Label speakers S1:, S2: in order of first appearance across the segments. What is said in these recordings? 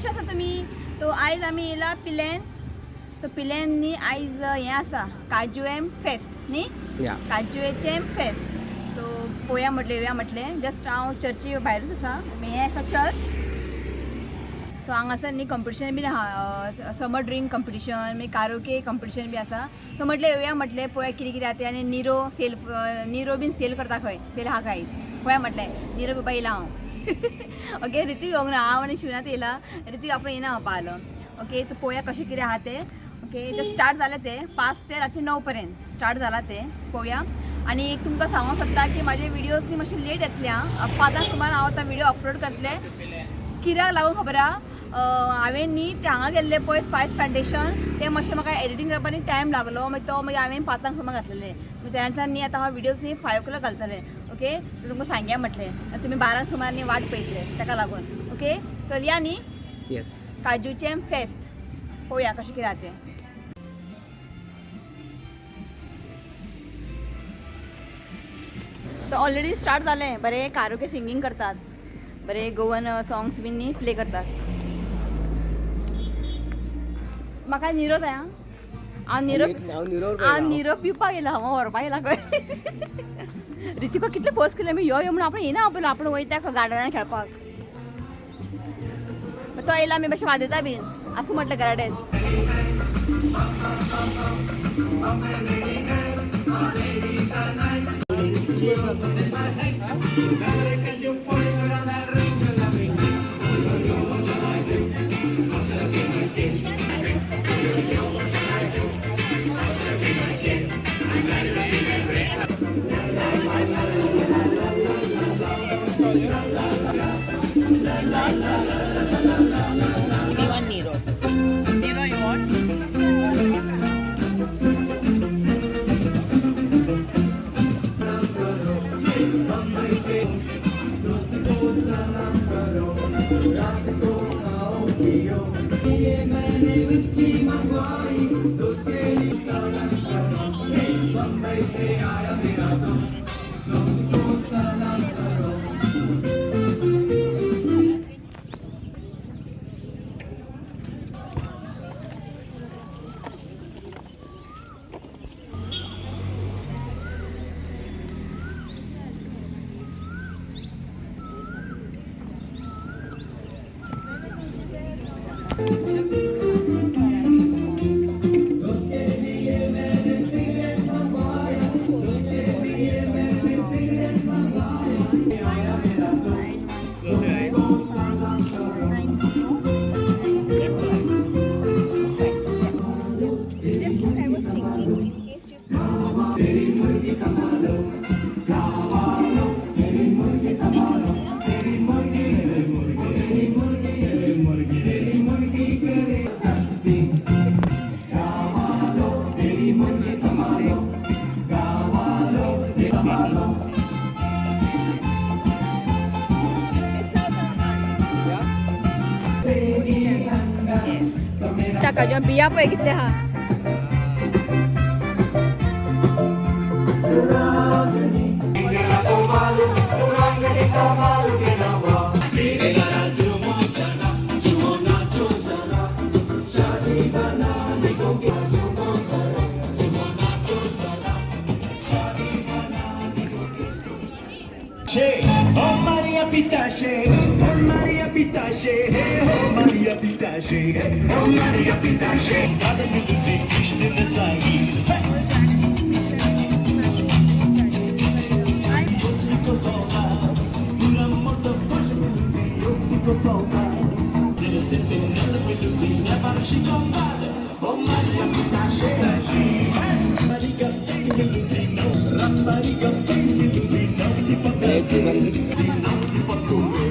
S1: कशें आसा तुमी? तो आयज आमी येयला पिलेन. तो पिलेन न्ही आयज हें आसा काजुएम फेस्त न्ही?
S2: या.
S1: काजुएचें फेस्त. सो पळोवया म्हटलें, येवया म्हटलें. जस्ट हांव चर्ची भायरूच आसा. हें आसा चर्च. सो हांगासर न्ही कंपिटिशन बीन आहा, समर ड्रिंक कंपिटिशन, मागीर कारोके कंपिटिशन बी आसा. सो म्हटलें येवया म्हटलें, पळोवया कितें कितें आसा. आनी निरो सेल, निरो बीन सेल करता खंय, सेल आहा काय पळोवया म्हटलें. निरो पिवपा येयला हांव. ओके, रितू येवंक ना, हांव आनी शिवनाथ येयला. रितू आपण येयना हांव पावलो. ओके, तो पळोवया कशें कितें आहा तें. ओके, ते स्टार्ट जालें तें 5 ते रातचें 9 पर्यंत स्टार्ट जाला तें, पळोवया. आनी एक तुमकां सांगूंक सोदता की म्हाजे विडियोज न्ही मातशे लेट येतले आं. 5 सुमार हांव आतां विडियो अपलोड करतलें. कित्याक लागून खबर आहा? हांवें न्ही ते हांगा गेल्लें पळय स्पायस प्लांटेशन, तें मातशें म्हाका एडिटींग करपाक न्ही टायम लागलो. मागीर तो मागीर हांवें 5 सुमार घातलेलें. मागीर तेन्नाच्यान न्ही आतां हांव विडियोज न्ही 5 o'clock घालतलें. ओके, तुमकां सांगया म्हटलें, तुमी 12 सुमार न्ही वाट पळयतले ताका लागून. ओके, चलया न्ही?
S2: येस.
S1: काजूचें फेस्त पळोवया कशें कितें आहा तें. तो ऑलरेडी स्टार्ट जालें. बरें कारोके सिंगींग करतात, बरे गोवन सॉंग्स बीन न्ही प्ले करतात. म्हाका निरो जाय आं. हांव निरो
S2: हांव निरोवर.
S1: हांव निरो पिवपाक येयला, हांव व्हरपाक येयला खंय. रितिका कितले फोर्स केले मी, यो यो म्हणून. आपण येयना आपलो, आपण वयता गार्डनान खेळपाक. तो येयला, आमी मातशें वाजयता बीन आसूं म्हटलें घराडेन.
S3: Give me one Nero. Nero you want?
S1: I was thinking in case you काजू बिया पळय कितले आहा.
S4: Oh Maria Pitache, oh Maria Pitache, oh Maria Pitache, oh Maria Pitache. Nada de desistir de sair. Eu fico solta, por amor da voz, eu fico solta. Oh Maria Pitache, Maria Rapariga feia, não se pode, não se pode comer.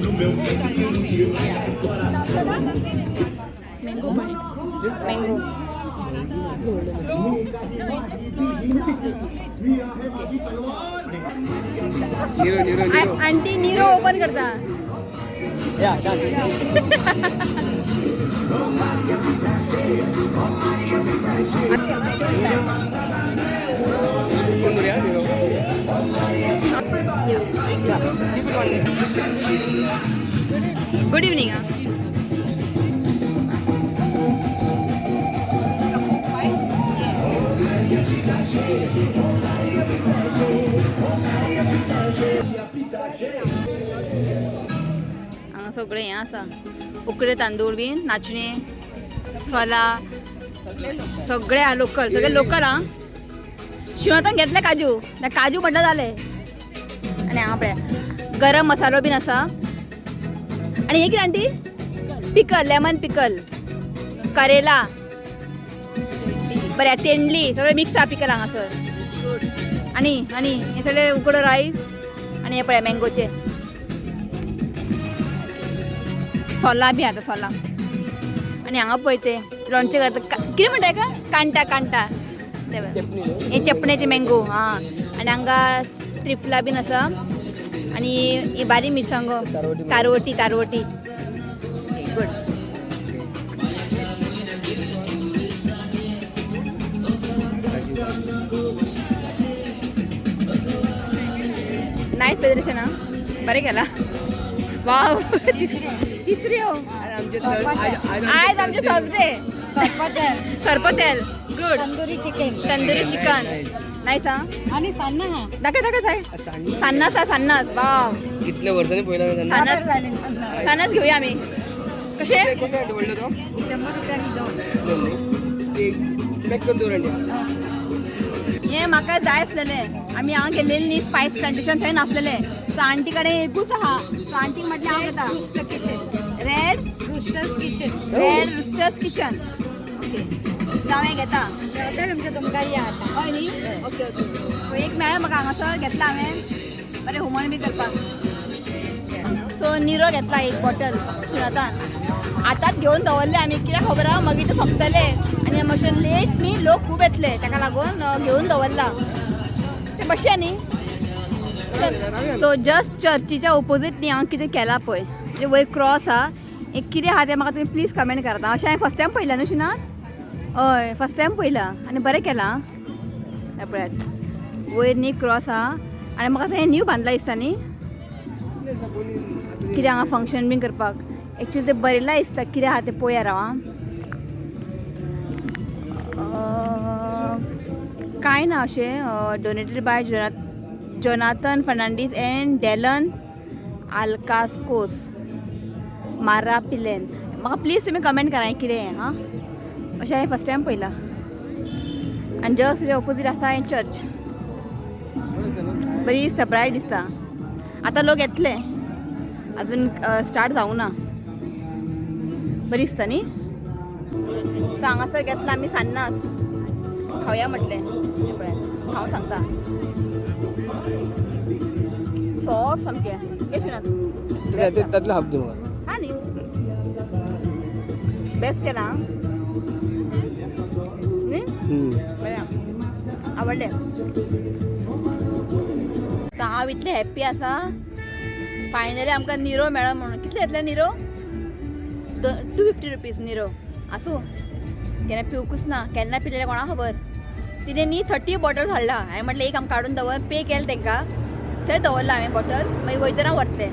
S4: No meu peito, coração.
S1: Mango, mango.
S2: Nero, Nero, Nero.
S1: Aunty Nero open करता.
S2: या, done.
S1: Good evening ah. हांगा सगळें हें आसा, उकडे तांदूळ बीन, नाचणे, सोला सगळे आहा लोकल, सगळे लोकल आं. शिवतान घेतले काजू ना, काजू म्हटल्यार जाले. आनी हांगा पळय गरम मसालो बीन आसा. आनी हे कितें आंटी? पिकल, लेमन पिकल, करेला, बरें तेंडली सगळें मिक्स आहा पिकल हांगासर. आनी आनी हे सगळे उकडो रायस. आनी हे पळय मँगोचे सोलां बी आतां सोलां. आनी हांगा पळय ते लोणचें करता, कितें म्हणटा हेका? कांटा, कांटा ते पळय.
S2: चटणी न्हू.
S1: हे चेपणेचे मँगो. हां, आनी हांगा त्रिफला बीन आसा. आनी ही बारीक मिरसांगो,
S2: तारवटी.
S1: तारवटी, तारवटी, गुड. नायस प्रेझेंटेशन हा, बरें केलां. वाव, तिसरी हो.
S2: आमचे
S1: आयज आमचे Thursday. सरपतेल good.
S3: Tandoori chicken.
S1: Tandoori chicken nice हा.
S3: आणि सान्ना हा.
S1: दाखय दाखय साहेब. सान्नास हा, सान्नास, वाव.
S2: कितले वर्सांनी पयला हांवें तेन्ना.
S1: सान्नास. सान्नास घेऊया आमी. कशे?
S2: कशें हाडटा व्हडलो तो?
S3: 100 रुपयांनी दोन.
S2: दोन न्ही? एक पॅक करून दवर आंटी.
S1: हे म्हाका जाय आसलेलें. आमी हांगा गेल्लेली न्ही स्पायस प्लांटेशन, थंय नासलेलें. सो आंटी कडेन एकूच आहा. सो आंटीक म्हटलें हांव घेता.
S3: Rooster kitchen.
S1: Red
S3: roosters kitchen.
S1: Red roosters kitchen, okay. जावं हें घेता.
S3: मेळटलें म्हणजे तुमकां या आतां.
S1: हय न्ही, ओके ओके. सो एक मेळ्ळें म्हाका हांगासर, घेतला हांवें, बरें हुमण बी करपाक. सो निरो घेतला एक बॉटल शिवनाथान. आतांच घेवन दवरले आमी, कित्याक खबर आहा मागीर ते सोंपतले आनी मातशें लेट न्ही, लोक खूब येतले, ताका लागून घेवन दवरला ते. बसया न्ही. सो जस्ट चर्चीच्या ओपोजीट न्ही हांगा कितें केलां पळय, म्हणजे वयर क्रॉस आहा. एक कितें आहा तें म्हाका तुमी प्लीज कमेंट करात. अशें हांवें फर्स्ट टायम पळयलां न्हू शिनात? हय, फर्स्ट टायम पळयलां आनी बरें केलां. हें पळयात, वयर न्ही क्रॉस आहा. आनी म्हाका हें न्यू बांदलां दिसता न्ही, कितें हांगा फंक्शन बीन करपाक. एक्चुअली तें बरयलां दिसता, कितें आहा तें पळोवया राव आं. कांय ना अशें. Donated by Jonathan Fernandes and Dylan आल्कास्कोस मारा पिलेन. म्हाका प्लीज तुमी कमेंट करा हें कितें हें हां. अशें हांवें फर्स्ट टायम पळयलां. आनी जस्ट तेजे ओपोजीट आसा हें चर्च.
S2: बरें दिसता न्हू?
S1: बरी दिसता, ब्रायट दिसता. आतां लोक येतले, अजून स्टार्ट जावंक ना. बरी दिसता न्ही. सो हांगासर घेतला आमी सान्नास, खावया म्हटलें. हें पळयात, हांव सांगता, सॉफ्ट सामकें. कशें ना?
S2: तातलो हाफ दी म्हाका.
S1: हा न्ही, बेस्ट केला न्ही. बरें आहा. आवडलें. सो हांव इतलें हॅप्पी आसा, फायनली आमकां निरो मेळ्ळो म्हणून. कितले येतले निरो? 250 रुपीज निरो. आसूं, केन्ना पिवकूच ना, केन्ना पिलेलें कोणाक खबर. तिणें न्ही 30 बॉटल्स हाडला. हांवें म्हटलें एक आमकां काडून दवर. पे केलें तांकां, थंय दवरला हांवें बॉटल. मागीर वयतना व्हरतले,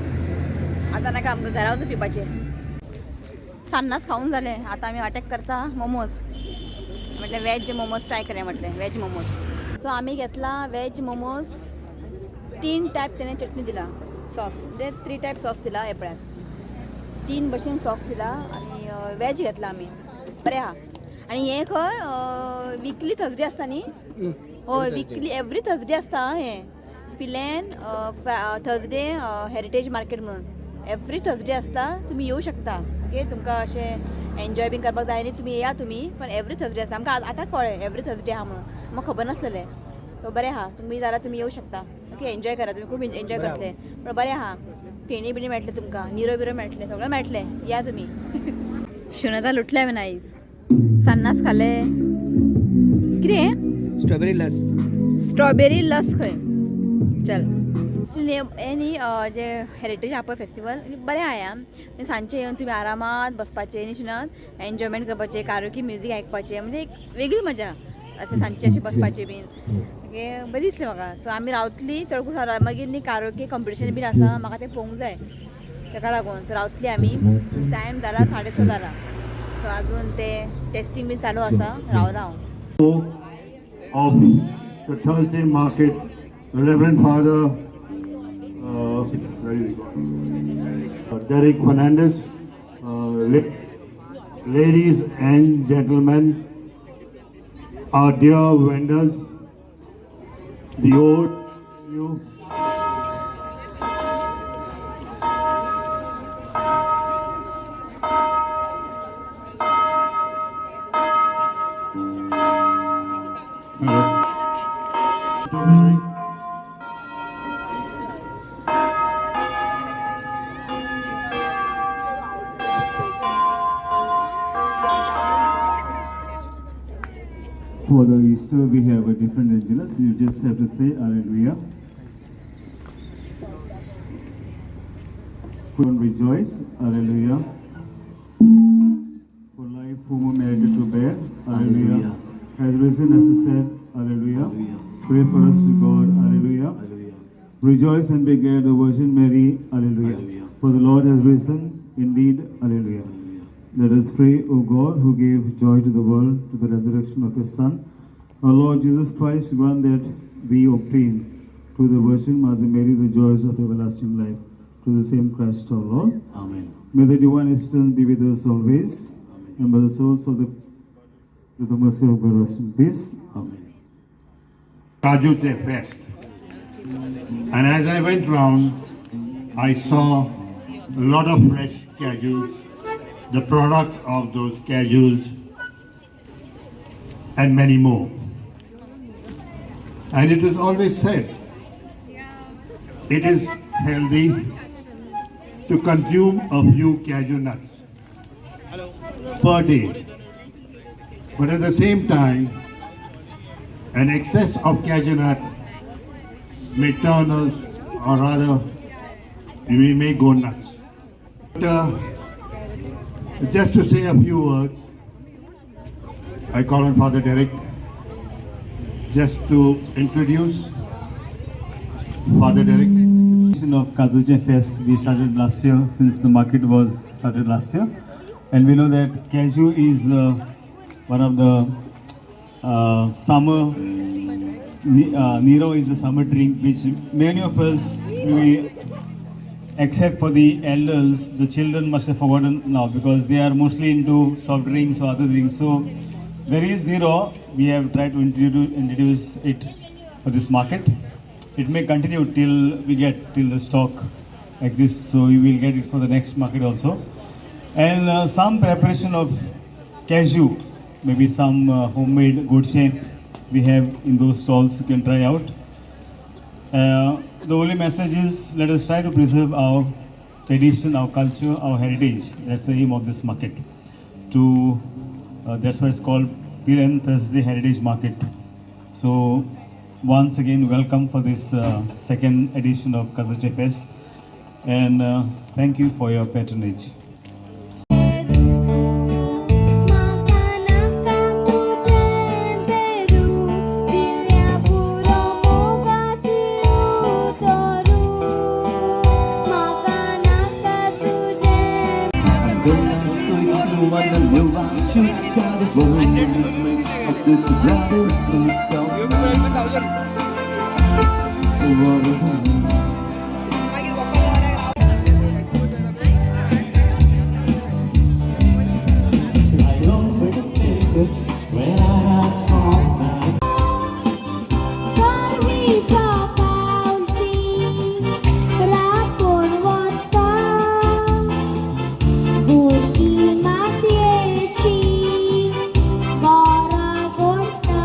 S1: आतां नाका आमकां, घरा वचून पिवपाचें. सान्नास खावन जालें, आतां आमी वाटेक करता मोमोज. म्हटलें वेज मोमोज ट्राय करया म्हटलें, वेज मोमोज. सो आमी घेतला वेज मोमोज. तीन टायप तेणें चटणी दिला, सॉस, म्हणजे थ्री टायप सॉस दिला. हे पळयात, तीन भशेन सॉस दिला. आनी वेज घेतला आमी. बरें आहा. आनी हें खंय विकली थर्सडे आसता न्ही? हय, विकली एवरी थर्सडे आसता हें. पिलेन थर्सडे हेरिटेज मार्केट म्हणून एवरी थर्सडे आसता. तुमी येवं शकता. ओके, तुमकां अशें एन्जॉय बीन करपाक जाय न्ही, तुमी येया तुमी. पण एवरी थर्सडे आसता. आमकां आतां कळ्ळें एवरी थर्सडे आहा म्हणून, म्हाका खबर नासलेलें. सो बरें आहा, तुमी जाल्यार तुमी येवं शकता. ओके, एन्जॉय करा तुमी, खूब एन्जॉय
S2: बरें.
S1: करतले. पण बरें आहा, फेणी बिणी मेळटलें तुमकां, निरो बिरो मेळटलें, सगळें मेळटलें. या तुमी. शिवनाथा लुटले हांवें आयज. सान्नास खाले. कितें हें?
S2: स्ट्रॉबेरी लस.
S1: स्ट्रॉबेरी लस खंय. चल, हें न्ही जे हेरिटेज आहा पळय फेस्टिवल, बरें आहा. म्हणजे सांजचें येवन तुमी आरामात बसपाचें न्ही शिनात, एन्जॉयमेंट करपाचें, कारोकी म्युजीक आयकपाचें, म्हणजे एक वेगळी मजा. अशें सांजचें अशें बसपाचें बीन मागीर बरें दिसलें म्हाका. सो आमी रावतलीं चडकून मागीर न्ही कारोके कंपिटिशन बीन आसा, म्हाका तें पळोवंक जाय, तेका लागून. सो रावतली आमी. टायम जाला 6:30 जाला. सो अजून ते टेस्टींग बीन चालू आसा, रावला हांव.
S5: Of the Thursday market, the Reverend Father, where is he gone? Derek Fernandez, ladies and gentlemen, our dear vendors, the old, new, Mary.
S6: For the Easter, we have a different Angelus. You just have to say Alleluia. Don't rejoice, Alleluia. For life, whom we merited to bear, Alleluia. Has risen, as he said, Alleluia. Pray for us to God, Alleluia. Rejoice and be glad, O Virgin Mary, Alleluia. For the Lord has risen, indeed, Alleluia. Let us pray, O God, who gave joy to the world to the resurrection of His Son, our Lord Jesus Christ, grant that we obtain through the Virgin Mother Mary the joys of everlasting life. Through the same Christ our Lord.
S7: Amen.
S6: May the divine assistance be with us always, and by the souls of the, with the mercy of God, rest in peace.
S7: Amen.
S5: Kajuche Fest. And as I went round, I saw a lot of fresh cashews, the product of those cashews, and many more. And it is always said, it is healthy to consume a few cashew nuts per day. But at the same time, an excess of cashew nut may turn us, or rather, we may go nuts. But, just to say a few words, I call on Father Derek just to introduce Father Derek.
S6: Of Kajuche Fest we started last year, since the market was started last year, and we know that cashew is one of the summer. Nero is a summer drink which many of us, we, except for the elders, the children must have forgotten now because they are mostly into soft drinks or other things. So there is Nero. We have tried to introduce it for this market. It may continue till we get, till the stock exists, so we will get it for the next market also. And some preparation of cashew, maybe some homemade godche we have in those stalls you can try out. The only message is, let us try to preserve our tradition, our culture, our heritage. That's the aim of this market. That's why it's called Piran Thursday Heritage Market. So once again, welcome for this second edition of Kajuche Fest, and thank you for your patronage.
S8: म्हाका नाका तुजें Peru दिल्या पुरो मोगाची उतरू म्हाका नाका तुजें.
S7: Of this brotherhood.
S8: करवी सकाळची रांपोण वता भुरगीं मातयेची घरां गोडटा.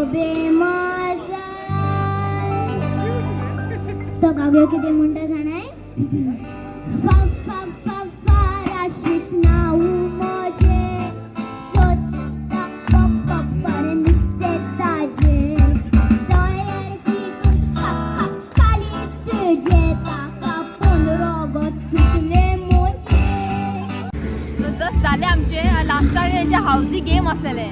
S8: बेमजान. तो गागो कितें म्हणटा जाणाय? फा फा फा फाराशीस नांव म्हजें, सोदता पप्पा नुस्तें ताजें, तयारची कालीस तुजें, ताका पूण रोगत सुकलें म्हजें.
S1: सो जस्ट जालें आमचें. लास्टाक तेंचे हावजी गेम आसलेले,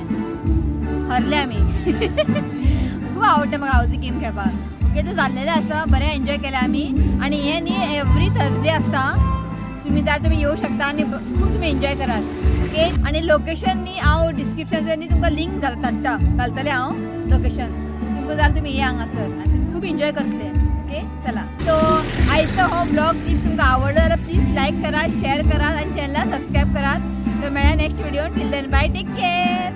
S1: हरले आमी. खूब आवडटा म्हाका हावजी गेम खेळपाक. ओके, तो जाल्लेलें आसा, बरें एन्जॉय केलें आमी. आनी हें न्ही एवरी थर्सडे आसता, तुमी जाय तुमी येवं शकता आनी खूब तुमी एन्जॉय करात. ओके, आनी लोकेशन न्ही हांव डिस्क्रिप्शनाचेर न्ही तुमकां लिंक घालता, घालतलें हांव लोकेशन. तुमकां जाल्यार तुमी ये हांगासर आनी तुमी खूब एन्जॉय करतले. ओके, चला, सो आयचो हो ब्लॉग if तुमकां आवडलो जाल्यार प्लीज लायक करात, शेअर करात आनी चॅनलाक सबस्क्रायब करात. तर मेळ्या next video. Till then, bye, take care.